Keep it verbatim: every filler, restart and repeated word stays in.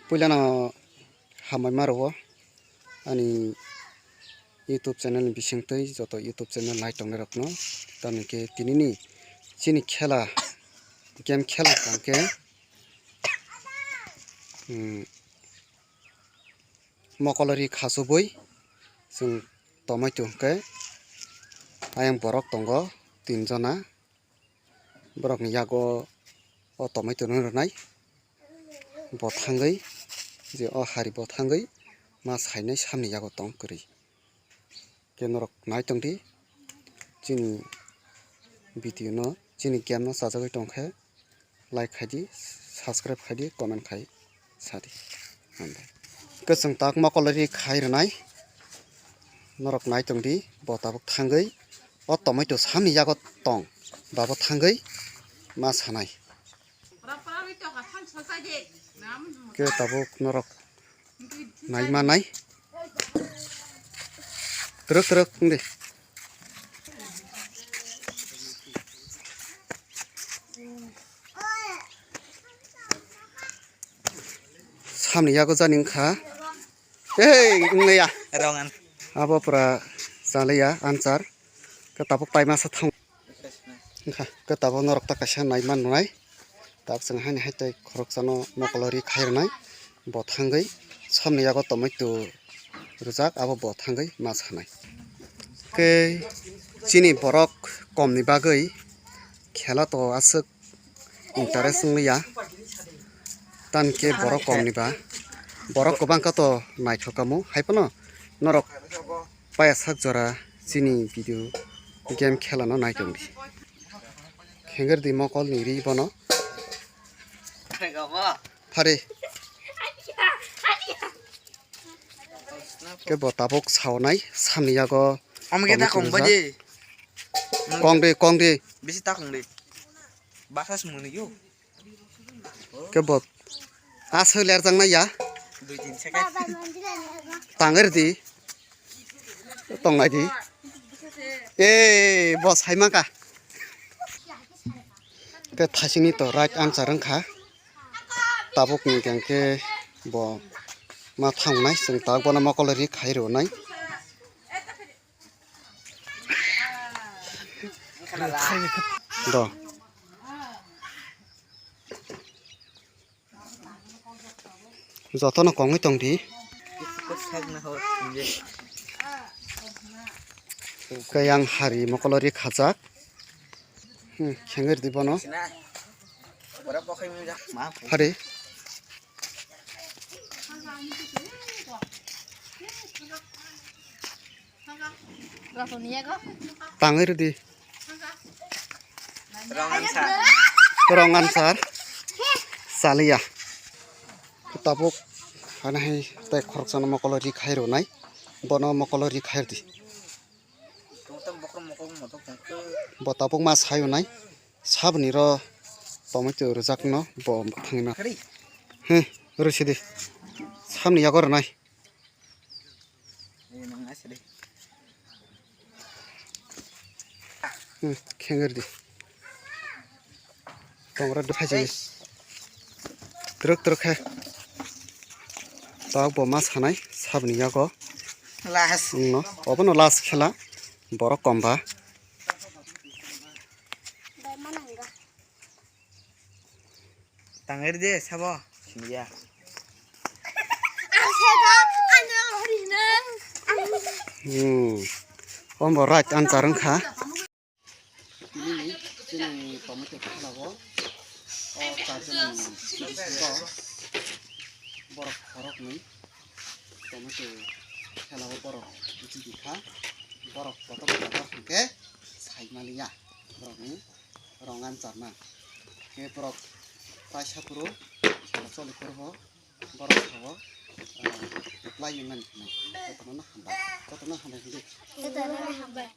Puilano hambai ma rwo ani YouTube channel ni bisingtwi joto YouTube channel nai tongnai rokno, tamni khe tinini chini khela, game khela tang khe, hmm, mokolori khachubwi chwng tomaito hwnkhe ayang borok tongo tin jona. Borokni yago o tomaito no rwnai, bo thangwi je o hari bo thangwi ma sainai samni yago tong kwrwi. Khe norok nai tongdi chini video no, chini game no chajagwi tongkhe like khaidi, subscribe khaidi, comment khai sadi. Hambai. Kwchwng tak mokolori khai rwnai. Norok nai tongdi, bo tabuk thangwi o tomaito samni yago tong, babo thangwi ma sanai. Khe tabuk norok nai ma nai. Twrwk twrwk wngdi. Samni yago jani wngkha. Ei, wngliya. Rongan. Abo pura chaliya, answer. Khe tabuk taima sa thang. Wngkha, khe tabuk norok ta kaisa nai man nai. Tak chwng haini hai tei khoroksano mokolori khai rwnai. Bo thangwi samni yago tomaito rwjak, abo bo thangwi ma sanai. Khe chini borok komni bagwi khela to aswk interest wngliya. Tamni khe borok komni ba, borok kwbang khe to naithok kamo, hai phano norok paya sak jora chini video game khela no nai tongdi. Khenger di mokol ni ri bono. Phari. Khe bo tabuk saonai samni yago. Om khe ta kong baje. Kong de, kong de. Bisi ta kong de. Basa sumuni yo. Khe bo aswk lerjaknai ya. Dui tin second. Tangwi rwdi. Tongnai di. Ei, bo saimaka. Khe thasingni to right answer wngkha. Tabuk ni hwnkhe bo ma thangnai, chwng tabuk bono mokol ri khai rwnai. Do. Jotono kongwi tongdi. Khe yang hari mokolo ri khajak. Hmm, khengwi rwdi bono. Hari. Tangwi rwdi. Wrong answer. Wrong answer. Chaliya. Tabuk hana hai tei khoroksano mokolo ri khai rwnai. Bono mokolo ri khai rwdi. Bo tabuk ma sai rwnai. Saboni ro tomato rwjakno bo thangwi ma. He, rwsidi. Saboni yago rwnai. Hmm, khengri di. Tongra duphaijani. Twrwk twrwk khe. Tabuk bo ma sanai saboni yago. Last. No, obono last khela. Borok komba. Tangri de sabo. Siniya. Hmm. Ombo right answer wngkha. Tini ni chini tomato khelao o charjon ni bisingo borok khoroknwi tomato khelao borok jidi kha, borok kotor kotor hwnkhe sai maliya borokni rong ansarna. Khe borok kaisa phuru khela choli phuru bo borok sao, ah, reply wngmani hwnwi jotono hambai, jotono hambai hwnwi.